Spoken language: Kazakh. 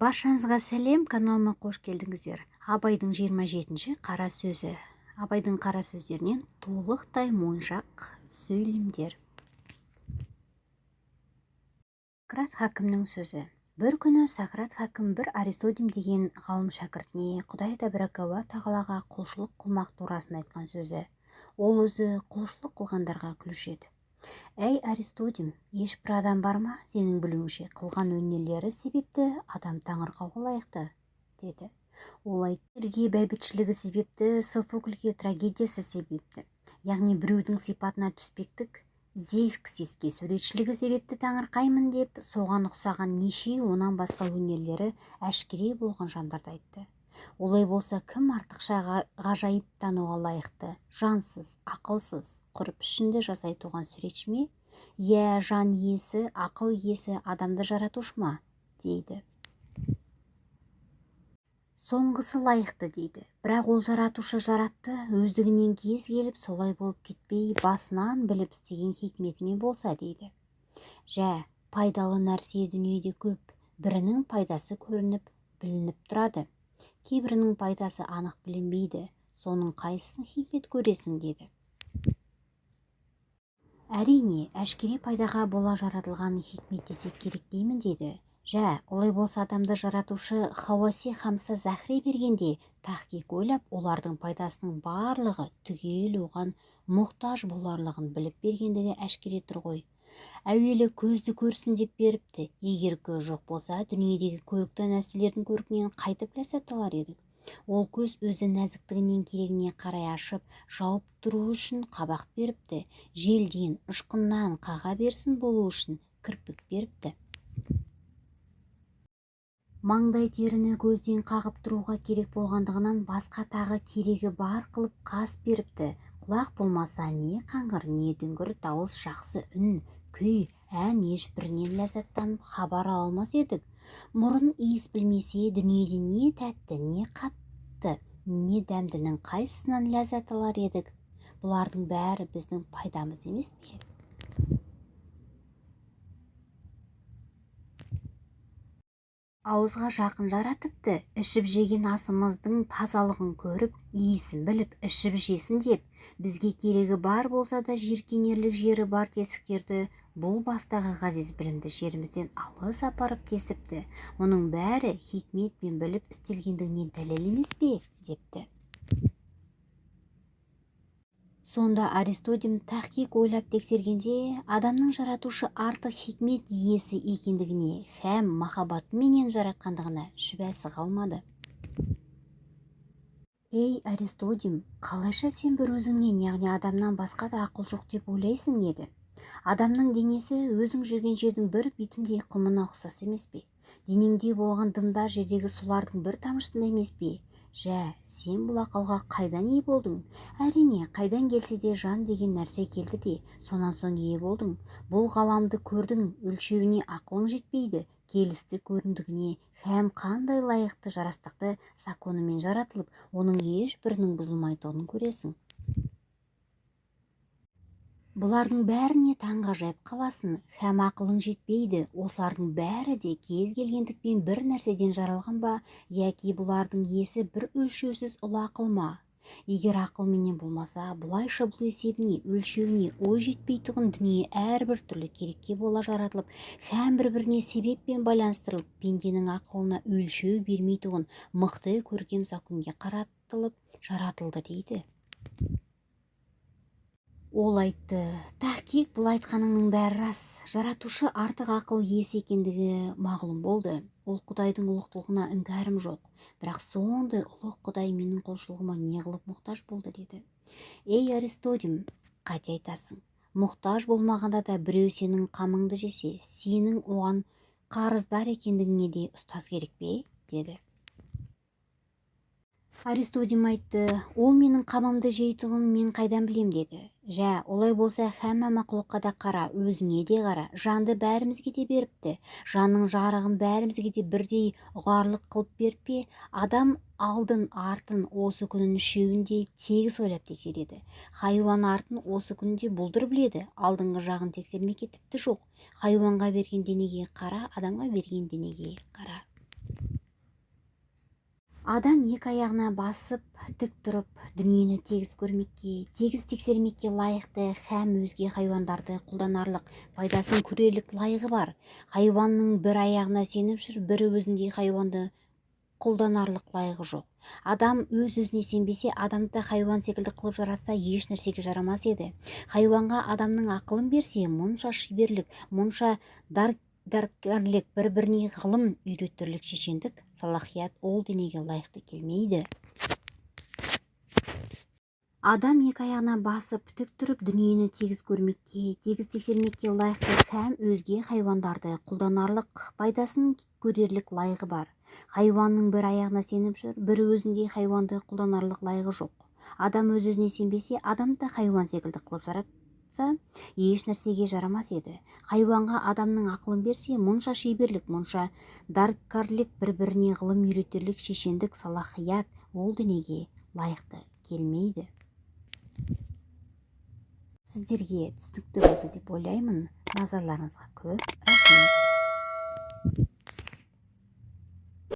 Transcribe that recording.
Баршаңызға сәлем, каналыма қош келдіңіздер. Абайдың 27-ші қара сөзі. Абайдың қара сөздерінен толықтай моншақ сөйлемдер. Сократ хакімнің сөзі. Бір күні Сократ хакім бір Аристодим деген ғалым шәкіртіне Құдай тәбәрәкә тағалаға құлшылық қылмақ турасын айтқан сөзі. Ол өзі құлшылық қылғандарға күлуші еді. Әй, Аристодим, ешбір адам бар ма, сенің білуіңше, қылған өнерлері себепті адам таңырқауға лайықты, деді. Ол айтты: бәйбітшілігі себепті, Софокльге трагедиясы себепті, яғни біреудің сипатына түспектік, Зевксиске суретшілігі себепті таңырқаймын деп, соған ұқсаған неше онан басқа өнерлері әшкере болған жандарды айтты. Олай болса, кім артықша ғажайыптануға лайықты? Жансыз, ақылсыз, құр пішінді жасай туған суретші ме, я жан иесі, ақыл иесі адамды жаратушы ма, дейді. Соңғысы лайықты, дейді. Бірақ ол жаратушы жаратты өздігінен кез келіп солай болып кетпей, басынан біліп істеген хикметімен болса, дейді. Жә, пайдалы нәрсе дүниеде көп. Бірінің пайдасы көрініп, білініп тұрады, кейбірінің пайдасы анық білінбейді. Соның қайсысын хикмет көресің, деді. Әрине, әшкере пайдаға бола жаратылған хикмет десек керек деймін, деді. Жә, олай болса, адамды жаратушы хауаси хамса захре бергенде тахқиқ ойлап, олардың пайдасының барлығы түгел оған мұқтаж боларлығын біліп бергендігі әшкере тұр ғой. Әуелі көзді көрсін деп беріпті. Егер көз жоқ болса, дүниедегі көрікті нәрселердің көркінен қайтып ләззат алар едік? Ол көз өзі нәзіктігінен керегіне қарай ашып, жауып тұру үшін қабақ беріпті. Желден, ұшқыннан қаға берсін болу үшін кірпік беріпті. Маңдай теріні көзден қағып тұруға керек болғандығынан басқа тағы керегі бар қылып қас беріпті. Құлақ болмаса, не қаңғыр, не дүңгір дауыс, жақсы үн, күй, ән ешбірінен ләззаттанып хабар ала алмас едік. Мұрын иіс білмесе, дүниеде не тәтті, не қатты, не дәмдінің қайсысынан ләззат алар едік? Бұлардың бәрі біздің пайдамыз емес пе? Ауызға жақын жаратыпты, ішіп жеген асымыздың тазалығын көріп, иісін біліп, ішіп жесін деп. Бізге керегі бар болса да, жиіркенерлік жері бар тесіктерді бұл бастағы ғазиз білімді жерімізден алыс апарып тесіпті. Мұның бәрі хикметпен біліп істелгендігінен дәлел емес пе, депті. Сонда Аристодим тахқиқ ойлап тексергенде, адамның жаратушы артық хикмет иесі екендігіне һәм махаббатыменен жаратқандығына шүбәсі қалмады. Ей, Аристодим, қалайша сен бір өзіңнен, яғни адамнан басқа да ақыл жоқ деп ойлайсың, еді. Адамның денесі өзің жүрген жердің бір битімдей құмына ұқсас емес пе? Денеңде болған дымдар жердегі сулардың бір тамшысындай емес пе? Жә, сен бұл ақылға қайдан ие болдың? Әрине, қайдан келсе де жан деген нәрсе келді де, сонан соң ие болдың. Бұл ғаламды көрдің, өлшеуіне ақылың жетпейді, келісті көріндігіне һәм қандай лайықты жарастықты законымен жаратылып, оның ешбірінің бұзылмайтұғынын көресің. Бұлардың бәріне таңғажайып қаласың һәм ақылың жетпейді. Осылардың бәрі де кез келгендікпен бір нәрседен жаралған ба, яки бұлардың иесі бір өлшеусіз ұлы ақыл ма? Егер ақылменен болмаса, бұлайша бұл есебіне, өлшеуіне ой жетпейтұғын дүние әрбір түрлі керекке бола жаратылып һәм бір-біріне себеппен байланыстырылып, пенденің ақылына өлшеу бермейтұғын мықты көркем законге қаратылып жаратылды, дейді. Ол айтты: тахқиқ, бұл айтқаныңның бәрі рас. Жаратушы артық ақыл иесі екендігі мағлұм болды. Ол Құдайдың ұлықтығына іңкәрім жоқ. Бірақ сондай ұлық Құдай менің құлшылығыма не қылып мұқтаж болды, деді. Ей, Аристодим, қате айтасың. Мұқтаж болмағанда да біреу сенің қамыңды жесе, сенің оған қарыздар екендігіңе де ұстаз керек пе, деді. Аристодим айтты: ол менің қамымды жейтұғын мен қайдан білем, деді. Жә, олай болса, һәммә мақұлыққа да қара, өзіңе де қара. Жанды бәрімізге де беріпті. Жанның жарығын бәрімізге де бірдей ұғарлық қылып беріп пе? Адам алдын, артын, осы күнін үшеуін де тегіс ойлап тексереді. Хайуан артын осы күнде бұлдыр біледі, алдыңғы жағын тексермекке тіпті жоқ. Хайуанға берген денеге қара, адамға берген денеге қара. Адам екі аяғына басып тік тұрып, дүниені тегіс көрмекке, тегіс тексермекке лайықты һәм өзге хайуандарды құлданарлық, пайдасын көрерлік лайығы бар. Хайуанның бір аяғына сеніп жүр, бір өзіндей хайуанды құлданарлық лайығы жоқ. Адам өз-өзіне сенбесе, адамды да хайуан секілді қылып жаратса, еш нәрсеге жарамас еді. Хайуанға адамның ақылын берсе, мұнша шеберлік, мұнша даркарлік, бір-біріне ғылым үйретерлік шешендік салахият ол денеге лайықты келмейді. Адам екі аяғына басып тік тұрып, дүниені тегіс көрмекке, тегіс тексермекке лайықты һәм өзге хайуандарды құлданарлық, пайдасын көрерлік лайығы бар. Хайуанның бір аяғына сеніп жүр, бір өзіндей хайуанды құлданарлық лайығы жоқ. Адам өз-өзіне сенбесе, адамды да хайуан секілді қылып жаратса, еш нәрсеге жарамас еді. Хайуанға адамның ақылын берсе, мұнша шеберлік, мұнша даркарлік, бір-біріне ғылым үйретерлік шешендік салахият ол денеге лайықты келмейді. Сіздерге түсінікті болды деп ойлаймын. Назарларыңызға көп рахмет.